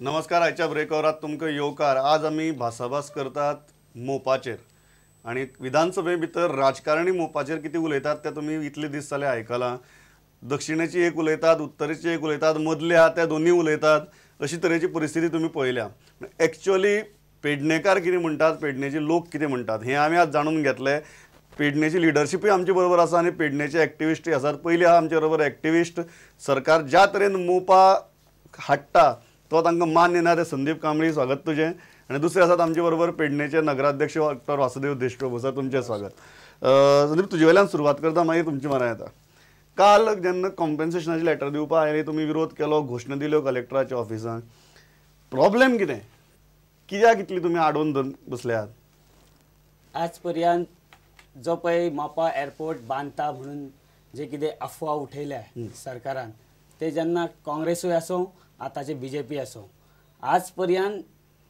नमस्कार. आयच्या ब्रेकवरात तुमकां येवकार. आज आमी भासाभास करतात मोपाचेर आनी विधानसभे भितर राजकारणी मोपाचेर कितें उलयतात ते तुमी इतले दीस जाले आयकलां. दक्षिणेची एक उलयतात, उत्तरेची एक उलयतात, मदले आहा ते दोनूय उलयतात, अशी तरेची परिस्थिती तुमी पळयल्या. एक्च्युअली पेडणेकार कितें म्हणटात, पेडणेचे लोक कितें म्हणटात हें आमी आज जाणून घेतले. पेडणेची लिडरशिपूय आमचे बरोबर आसा आनी पेडणेचे एक्टिविस्टूय आसात. पयलीं आहा आमचे बरोबर एक्टिविस्ट. सरकार ज्या तरेन मोपा हाडटा तो तांकां मान्य ना, ते संदीप कांबळी, स्वागत तुजें. आनी दुसरे आसात आमचे बरोबर पेडणेचे नगराध्यक्ष डॉक्टर वासुदेव देशप्रभू. सर, तुमचें स्वागत. संदीप, तुजे वयल्यान सुरवात करता, मागीर तुमचे मरा येता. काल जेन्ना कॉम्पेन्सेशनाची लेटर दिवपाक आयली, तुमी विरोध केलो, घोशणा दिल्यो कलेक्टराच्या ऑफिसान. प्रॉब्लेम कितें, कित्याक इतली तुमी आडोवन धरून बसल्यात? आज पर्यंत जो पळय मोपा एअरपोर्ट बांदता म्हणून जे कितें अफवा उठयल्या सरकारान, ते जेन्ना काँग्रेसूय आसूं आतांचे बीजेपी आसूं, आज पर्यंत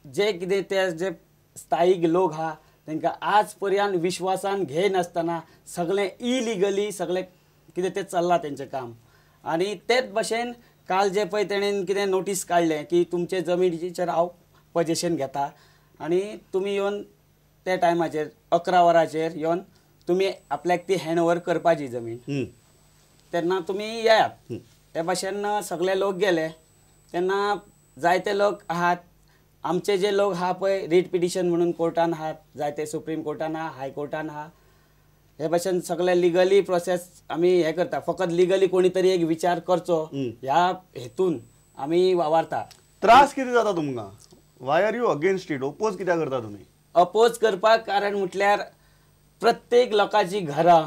जे कितें ते जे स्थायीक लोक आहा तांकां आज पर्यंत विश्वासान घेयनासतना सगळें इलिगली सगळें कितें तें चल्लां तेंचें काम. आनी तेच भशेन काल जे पळय तेणेन कितें नोटीस काडलें की तुमचे जमिनीचेर हांव पजेशन घेता आनी तुमी येवन त्या टायमाचेर 11 वरांचेर येवन तुमी आपल्याक ती हँड ओवर करपाची जमीन, तेन्ना तुमी येयात. ते भशेन सगळे लोक गेले. तेन्ना जायते लोक आहात, आमचे जे लोक आहा पळय रीट पिटिशन म्हणून कोर्टान आहात, जायते सुप्रीम कोर्टान आहा, हायकोर्टान आहा. हे भशेन सगळे लिगली प्रोसेस आमी हे करता. फकत लिगली कोणी तरी एक विचार करचो ह्या हेतून आमी वावरता. त्रास कितें जाता तुमकां? Why are you against it? Oppose कित्याक करता तुमी? अपोज करपाक कारण म्हटल्यार प्रत्येक लोकांची घरां,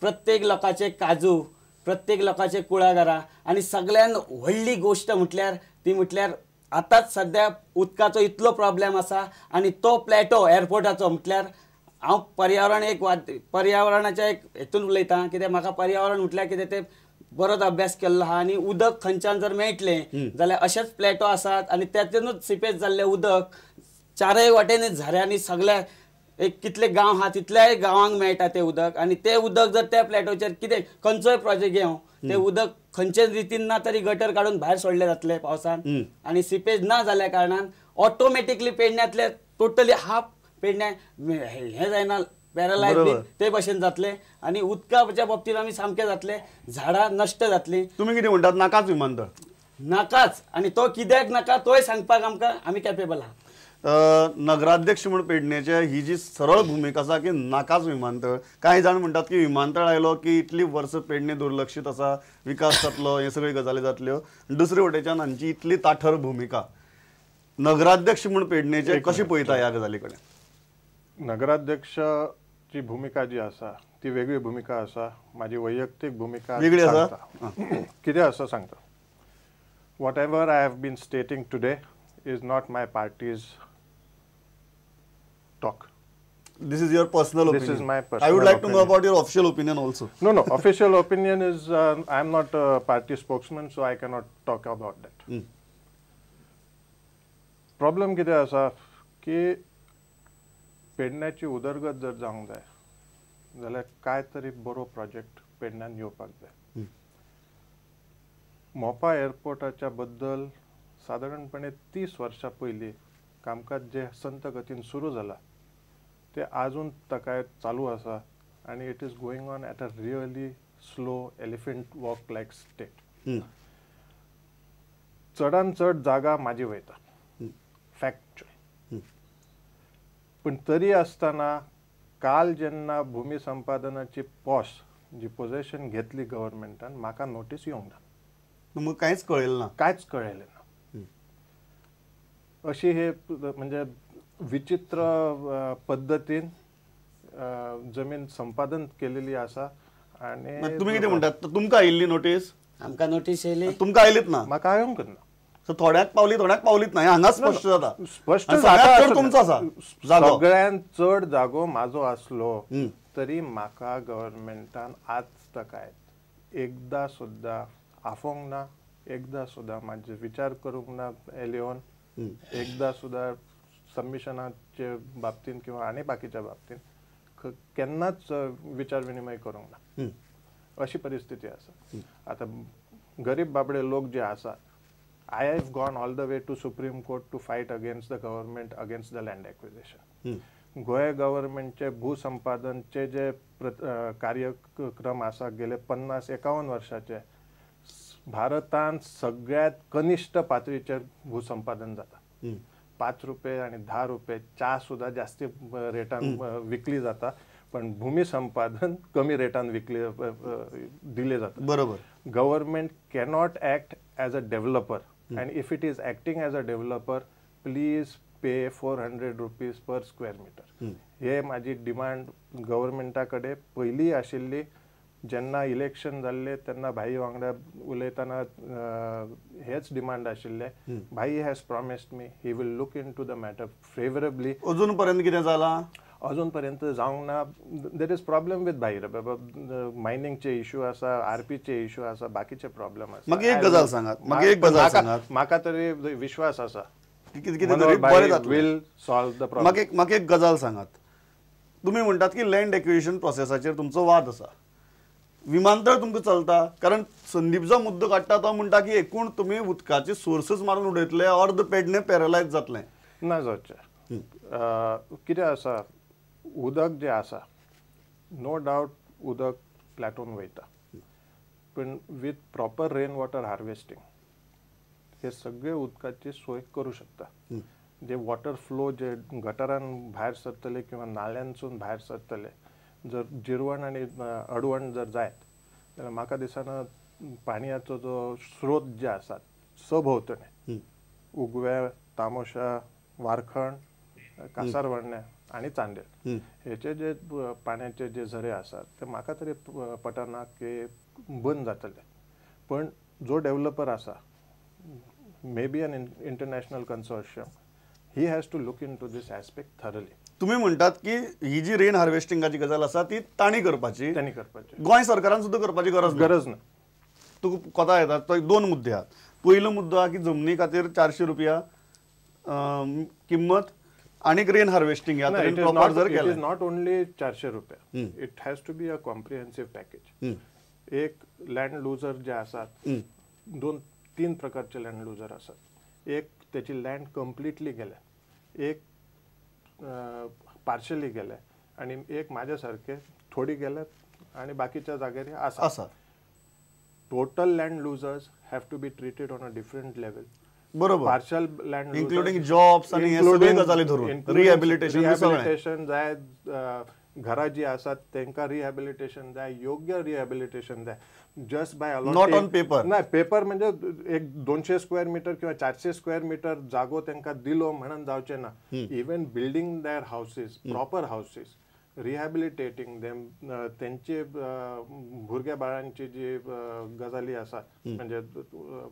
प्रत्येक लोकांचे काजू, प्रत्येक लोकांचे कुळागरां आनी सगळ्यान व्हडली गोश्ट म्हटल्यार ती म्हटल्यार आतांच सद्या उदकाचो इतलो प्रॉब्लेम आसा आनी तो प्लॅटो एअरपोर्टाचो म्हटल्यार हांव पर्यावरण एक पर्यावरणाच्या एक हेतून उलयतां, कित्याक म्हाका पर्यावरण म्हटल्यार कितें तें बरोच अभ्यास केल्लो आहा. आनी उदक खंयच्यान जर मेळटलें जाल्यार अशेच प्लॅटो आसात आनी तातूंतच सिपेज जाल्लें उदक चारय वाटेन झऱ्यांनी सगळ्या एक कितले गांव आहा तितल्याय गांवांक मेळटा तें उदक. आनी तें उदक जर त्या प्लॅटोचेर कितें खंयचोय प्रोजेक्ट घेवं, तें उदक खंयचे रितीन ना तरी गटर काडून भायर सोडलें जातलें पावसान आनी सिपेज ना जाल्या कारणान ऑटोमॅटिकली पेडण्यांतले टोटली हाफ पेडण्या हें जायना, पॅरलायज बी ते भशेन जातलें आनी उदकाच्या बाबतींत आमी सामकें जातलें, झाडां नश्ट जातलीं. तुमी कितें म्हणटात, नाकाच विमानतळ? नाकाच. आनी तो कित्याक नाका तोय सांगपाक आमकां आमी कॅपेबल आहा. नगराध्यक्ष म्हूण पेडणेचे ही जी सरळ भुमिका आसा की नाकाच विमानतळ, कांय जाण म्हणटात की विमानतळ आयलो की इतली वर्सां पेडणे दुर्लक्षीत आसा, विकास जातलो, हे सगळ्यो गजाली जातल्यो. दुसरे वटेच्यान हांची इतली ताठर भुमिका, नगराध्यक्ष म्हूण पेडणेचे कशें पळयता ह्या गजाली कडेन? नगराध्यक्षची भुमिका जी आसा ती वेगळी भुमिका आसा, म्हाजी वैयक्तीक भुमिका वेगळी आसा. कितें आसा सांगता. Whatever I have been stating today is not my party's talk. This is your personal opinion. This is my personal I would like opinion. To know about your official opinion also. No, no. Official opinion is I am not a party spokesman, so I cannot talk about that. Problem कितें आसा की पेडण्याची उदरगत जर जावंक जाय जाल्यार काय तरी बरो प्रोजेक्ट पेडण्यान येवपाक जाय. मोपा एअरपोर्टाच्या बद्दल सादारणपणे 30 वर्सां पयलीं कामकाज जे संत गतीन सुरू जाला ते आजून ताका चालू आसा आनी it is going on at a really slow elephant walk like state. चडान चड जागा म्हाजी वयता फॅक्च्युअल. पूण तरी आसतना काल जेन्ना भूमी संपादनाची पॉस जी पोजेशन घेतली गव्हर्मेंटान, म्हाका नोटीस येवंक ना. मग कांयच कळयलें ना? कांयच कळयलें ना. अशी हे म्हणजे विचित्र पद्दतीन जमीन संपादन केलेली आसा. आनी तुमी कितें म्हणटात, तुमकां आयिल्ली नोटीस? आमकां नोटीस येयली. तुमकां आयलीच ना? म्हाका आयोंक ना. सो थोड्याक पावली, थोड्याक पावलीच ना, हें हांगा स्पश्ट जाता. स्पश्ट जाता. तुमचो आसा जागो, सगळ्यांत चड जागो म्हाजो आसलो तरी म्हाका गव्हर्मेंटान आज तकाय एकदां सुद्दां आफोवंक ना, एकदां सुद्दां म्हाजे विचार करूंक ना एलियोन, एकदां सुद्दां सबमिशनाचे बाबतींत किंवा आनी बाकीच्या बाबतींत केन्नाच विचार विनिमय करूंक ना. अशी परिस्थिती आसा. आतां गरीब बाबडे लोक जे आसात I have gone all the way to Supreme Court to fight against the government against the land acquisition. Goa गव्हर्मेंटचे भूसंपादनचे जे कार्यक्रम आसा गेले 50-51 वर्षाचे, भारतान सगळ्यात कनिष्ठ पातळीचेर भूसंपादन जाता. 5 रुपये आणि 10 रुपये च्या सुद्धा जास्ती रेटान विकली जाता, पण भूमी संपादन कमी रेटान विकले दिले जाता. बरोबर. Government cannot act as a developer, and if it is acting as a developer please pay 400 rupees per square meter. हे माझी डिमांड गव्हर्मेंटा कडेन पयलीं आशिल्ली. जेन्ना इलेक्शन जाल्लें तेन्ना भाई वांगडा उलयतना हेच डिमांड आशिल्ले. भाई has promised me he will look into the matter favourably. अजून पर्यंत कितें जालां? अजून पर्यंत जावंक ना. There is problem with भाई, मायनिंगचे इशू आसा, आरपीचे इशू आसा, बाकीचे प्रॉब्लेम आसा. म्हाका एक गजाल सांगात, म्हाका एक गजाल सांगात, म्हाका तरी विश्वास आसा कितें तरी बरें जातलें, will solve the problem. म्हाका एक गजाल सांगात, तुमी म्हणटात की लँड एक्विजिशन प्रोसेसाचेर तुमचो वाद आसा, विमानतळ तुमकां चलता, कारण संदीप जो मुद्दो काडटा तो म्हणटा की एकूण तुमी उदकाचे सोर्सच मारून उडयतले, अर्द पेडणे पॅरलायज जातलें. ना जावचें. कितें आसा, उदक जें आसा नो डावट उदक प्लॅटोन वयता, पूण with proper rain water harvesting हे सगळे उदकाची सोय करूं शकता. जे वॉटर फ्लो जे गटारान भायर सरतले किंवा नाल्यांसून भायर सरतले, जर जिरवण आनी अडवण जर जायत जाल्यार म्हाका दिसना पाणयाचो जो स्रोत जे आसात सभोंवतणी उगव्या, तामोशा, वारखंड, कासारवर्णे आनी चांदेल हेचे जे पाण्याचे जे झरे आसात ते म्हाका तरी पटना की बंद जातले. पण जो डेव्हलपर आसा, may be an international consortium, he has to look into this aspect thoroughly. तुम्ही म्हणटात की ही जी रेन हार्वेस्टिंगाची गजाल आसा ती तांणी करपाची, तांणी करपाची, गोंय सरकारान सुद्दां करपाची गरज गरज ना. तुका कोता येता तो दोन मुद्दे आहात. पयलो मुद्दो आहा की जमनी खातीर 400 रुपया किंमत आनी रेन हार्वेस्टिंग ह्या तरेन प्रॉपर जर केलें. It is not only 400 रुपया, it has to be a comprehensive package. एक लँड लुजर जे आसात, 2-3 प्रकारचे लँड लुजर आसात. एक त्याची लँड कंप्लिटली गेल्या, एक पार्शली गेले आनी एक माझ्या सारखे थोडी गेल्यात आनी बाकीच्या जाग्यार आसा. आसा. Total land losers have to be treated on a different level. बरोबर. पार्शल लँड इन्क्लुडींग जॉब्स आनी हे सगळे गजाली धरून रिहॅबिलिटेशन, रिहॅबिलिटेशन जाय, घरां जी आसात तांकां रिहॅबिलिटेशन जाय, योग्य रिहॅबिलिटेशन जाय. Just by not on paper. ना पेपर म्हणजे एक 200 स्क्वेअर मीटर किंवा 400 स्क्वेअर मीटर जागो तांकां दिलो म्हणून जावचें ना. Even building their houses, proper houses, rehabilitating them, तेंचे भुरग्या बाळांची जी गजाली आसात म्हणजे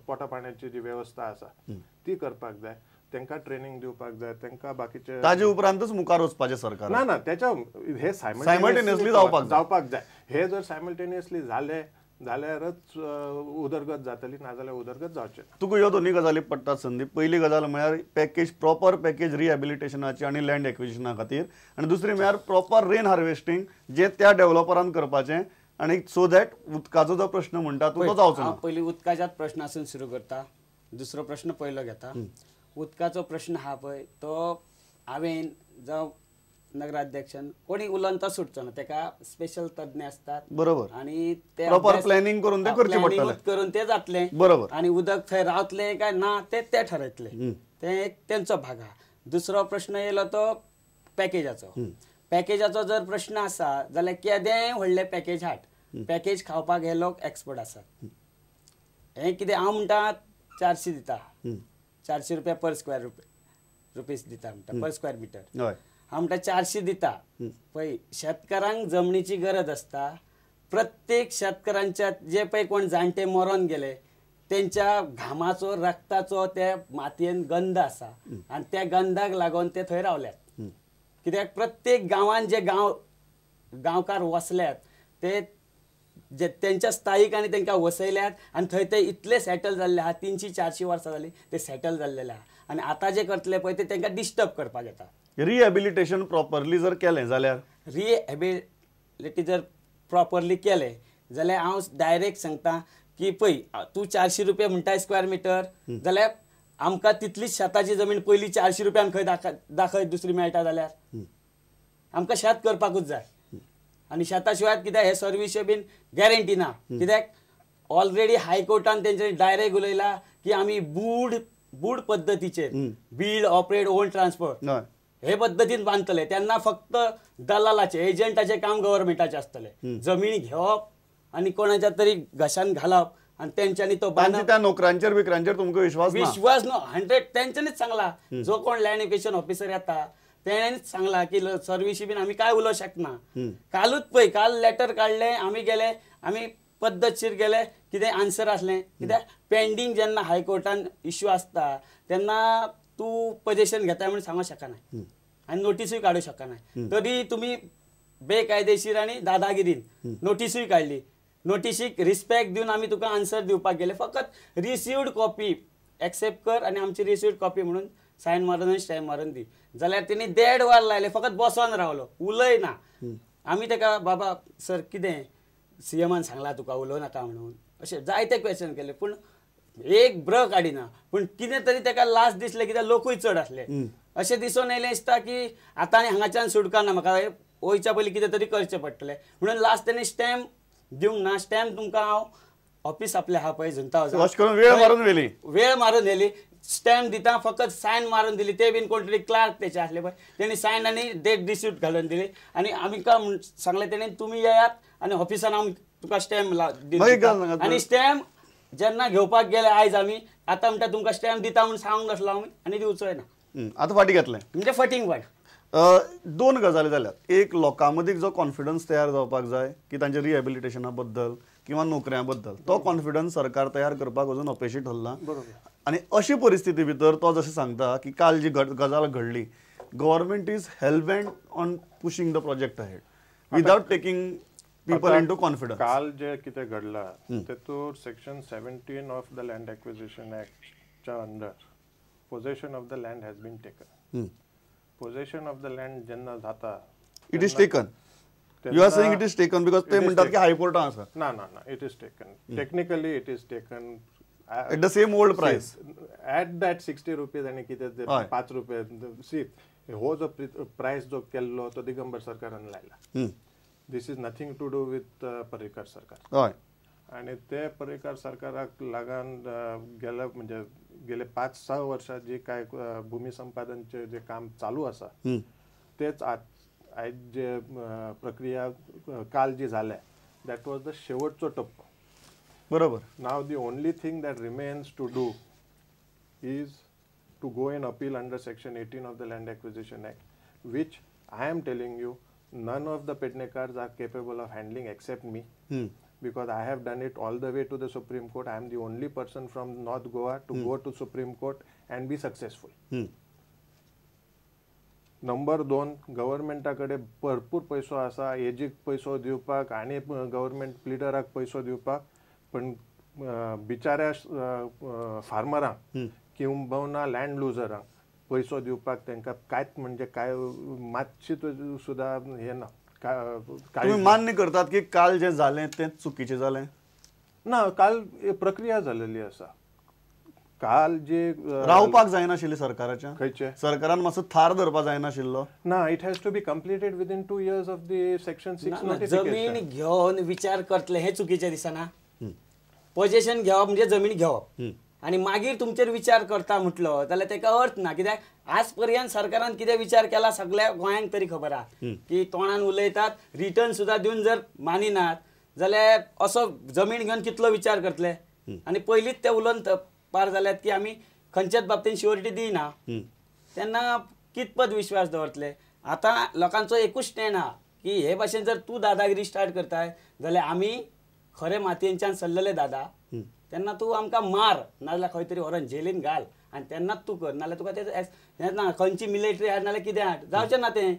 पोटा पाण्याची जी वेवस्था आसा ती करपाक जाय, तांकां ट्रेनिंग दिवपाक जाय, तांकां बाकीचे ताजे उपरांतच मुखार वचपाचें सरकार. ना ना, त्याच्या हे सायमल्टेनियसली जावपाक जाय. हे जर सायमल्टेनियसली जाले जाल्यारच उदरगत जातली, नाजाल्यार उदरगत जावचें. तुका ह्यो दोनूय गजाली पडटात संदीप. पहिली गजाल म्हळ्यार पॅकेज, प्रॉपर पॅकेज रिहॅबिलिटेशनाची आनी लँड एक्विजिशना खातीर, आनी दुसरी म्हळ्यार प्रॉपर रेन हार्वेस्टिंग जे त्या डेव्हलपरान करपाचें, आनी सो that उदकाचो जो प्रश्न म्हणटा तो जावचो ना. पयलीं उदकाच्याच प्रश्नासून सुरू करता, दुसरो प्रश्न पयलो घेता. उदकाचो प्रश्न आहा पळय तो हांवें जावं नगराध्यक्षान कोणी उलोवन तो सुटचो ना, तेका स्पेशल तज्ञ आसतात. बरोबर. आनी ते प्रॉपर प्लॅनिंग करून ते करचें पडटलें, करून ते जातलें. बरोबर. आनी उदक थंय रावतलें काय ना ते ते ठरयतले, ते एक तेंचो भाग आहा. दुसरो प्रश्न येयलो तो पॅकेजाचो. पॅकेजाचो जर प्रश्न आसा जाल्यार केदेंय व्हडलें पॅकेज हाड, पॅकेज खावपाक हे लोक एक्सपर्ट आसात. हें कितें हांव म्हणटा 400 दिता, 400 रुपया पर स्क्वेअर रुपीज दिता म्हणटा, पर स्क्वेअर मिटर. हांव म्हणटा 400 दिता. पळय शेतकारांक जमनीची गरज आसता. प्रत्येक शेतकारांच्या जे पळय कोण जाणटे मरोन गेले तेंच्या घामाचो रक्ताचो त्या मातयेन गंध आसा आनी त्या गंधाक लागून ते थंय रावल्यात. कित्याक प्रत्येक गांवान जे गांवकार वसल्यात ते जे तेंच्या स्थायिकांनी तांकां वसयल्यात आनी थंय ते इतले सेटल जाल्ले आहा, 300-400 वर्सां जाली ते सेटल जाल्लेले आहा. आनी आतां जे करतले पळय ते तांकां डिस्टर्ब करपाक येता. रिहॅबिलिटेशन प्रॉपरली जर केलें जाल्यार, रिहॅबिलिटी जर प्रॉपरली केलें जाल्यार हांव डायरेक्ट सांगता की पळय तूं 400 रुपया म्हणटाय स्क्वेअर मिटर जाल्यार आमकां तितलीच शेताची जमीन पयली 400 रुपयान खंय दाखय दुसरी मेळटा जाल्यार आमकां शेत करपाकूच जाय. आनी शेता शिवाय कित्याक हे सर्विसे बीन गॅरंटी ना, कित्याक ऑलरेडी हायकोर्टान तेंच्यांनी डायरेक्ट उलयला की आमी बूड बूड पद्दतीचेर बिल्ड ऑपरेट ओन ट्रान्सफर हे पद्दतीन बांदतले. तेन्ना फक्त दलालाचे एजंटाचे काम गव्हर्मेंटाचे आसतले, जमीन घेवप आनी कोणाच्या तरी घशान घालप आनी तेंच्यांनी तो बांदप. त्या नोकरांचेर बिकरांचेर तुमकां विश्वास विश्वास नो 100 तेंच्यांनीच सांगला. जो कोण लँड एक्विजिशन ऑफिसर येता तेणेच सांगला की सर्विसी बीन आमी काय उलोवंक शकना. कालूच पळय काल लेटर काडलें आमी गेले, आमी पद्दतशीर गेले, कितें आन्सर आसलें कित्याक पेंडींग जेन्ना हायकोर्टान इश्यू आसता तेन्ना तूं पजेशन घेता म्हणून सांगूंक शकना आनी नोटिसूय काडूंक शकना. तरी तुमी बेकायदेशीर आनी दादागिरीन नोटिसूय काडली, नोटिशीक रिस्पेक्ट दिवन आमी तुका आन्सर दिवपाक गेले. फकत रिसिव्ड कॉपी एक्सेप्ट कर आनी आमची रिसिव्ड कॉपी म्हणून सायन मारून आनी स्टॅम्प मारून दी. जाल्यार तेणी 1.5 वर लायले, फकत बसोन रावलो, उलय ना. आमी तेका बाबा सर कितें सीएमान सांगला तुका उलोवं नाका म्हणून अशें जायते क्वेश्चन केले, पूण एक ब्र काडिना. पूण कितें तरी तेका लास्ट दिसलें कित्याक लोकूय चड आसले अशें दिसून येयलें दिसता की आतां आनी हांगाच्यान सुटका ना, म्हाका वयच्या पयलीं कितें तरी करचें पडटलें म्हणून लास्ट तेणी स्टॅम्प दिवंक ना. स्टॅम्प तुमकां हांव ऑफिस आपलें आहा पळय जुंता वेळ मारून व्हेली, वेळ मारून व्हेली. स्टॅम्प दिता फकत सायन मारून दिली, ते बीन कोण तरी क्लार्क तेचे आसले पळय तेणी सायन आनी डेट रिसिप्ट घालून दिली. आनी आमी काय सांगलें तेणी तुमी येयात आनी ऑफिसान आमी तुका स्टॅम्प दिता. आनी स्टॅम्प जेन्ना घेवपाक गेले आयज आमी आतां म्हणटा तुमकां स्टॅम्प दिता म्हूण सांगूंक नासलो आमी आनी दिवचोय ना. आतां फाटीं घेतलें म्हणजे फटींग वाट. दोन गजाली जाल्यात, एक लोकां मदीं जो कॉन्फिडन्स तयार जावपाक जाय की तांच्या रिहेबिलिटेशना बद्दल किंवा नोकऱ्यां बद्दल, तो कॉन्फिडन्स सरकार तयार करपाक अजून अपेशी ठरला. आनी अशी परिस्थिती भितर तो जशें सांगता की काल जी गजाल घडली, government is hellbent on pushing the project ahead without taking people into confidence. काल जे कितें घडला तेतूर section 17 of the land acquisition ऍक्टच्या under possession of the land has been taken. Possession of the land जेन्ना जाता it is taken. You are saying it is taken because ते म्हणटात की हायकोर्टान आसा. ना ना ना, it is taken. Technically it is taken at the same old price, at that 60 rupees आनी कितें 5 रुपये. सी हो जो प्रायस जो केल्लो तो दिगंबर सरकारान लायला. This is nothing to do with Parrikar सरकार. हय, आनी ते पर्रीकर सरकाराक लागून गेले म्हणजे गेले 5-6 वर्सां जी काय भूमी संपादनचे जे काम चालू आसा तेच आयज जे प्रक्रिया काल जी जाल्या that was the शेवटचो टप्पो. बरोबर. Now the only thing that remains to do is to go and appeal under section 18 of the land acquisition act, which I am telling you none of the Pednekars are capable of handling except me. Because I have done it all the way to the Supreme Court. I am the only person from North Goa to go to Supreme Court and be successful. Number 2, गव्हर्मेंटा कडे भरपूर पैसो आसा एजीक पैसो दिवपाक आनी government प्लिडराक पैसो दिवपाक, पण बिचाऱ्या फार्मरांक किंबहुना लँड लुजरांक पैसो दिवपाक तांकां कांयच म्हणजे काय मातशी सुद्दां हें ना. तुम्ही मान्य करतात की काल जे जालें तें चुकीचें जालें? ना, काल प्रक्रिया जालेली आसा. काल जे रावपाक जायनाशिल्लें सरकाराच्या, खंयचे सरकारान मातसो थार धरपाक जायनाशिल्लो. ना, it has to be completed within 2 years of the section 6 notification. जमीन घेवन विचार करतले हें चुकीचें दिसना. पोजेशन घेवप म्हणजे जमीन घेवप आनी मागीर तुमचेर विचार करता म्हटलो जाल्यार तेका अर्थ ना. कित्याक आज पर्यंत सरकारान कितें विचार केला सगळ्या गोंयांक तरी खबर आहा की तोंडान उलयतात, रिटर्न सुद्दां दिवन जर मानिनात जाल्यार असो जमीन घेवन कितलो विचार करतले. आनी पयलींच ते उलोवन पार जाल्यात की आमी खंयच्याच बाबतीन शुअरिटी दिना, तेन्ना कितपत विश्वास दवरतले. आतां लोकांचो एकूच स्टँड आहा की हे भाशेन जर तूं दादागिरी स्टार्ट करताय जाल्यार आमी खरे मातयेनच्यान सरलेले दादा, तेन्ना तूं आमकां मार नाजाल्यार खंय तरी व्हरोन जेलीन घाल आनी तेन्नाच तूं कर, नाजाल्यार तुका तें ना खंयची मिलिटरी हाड नाजाल्यार कितें हाड जावचें ना तें.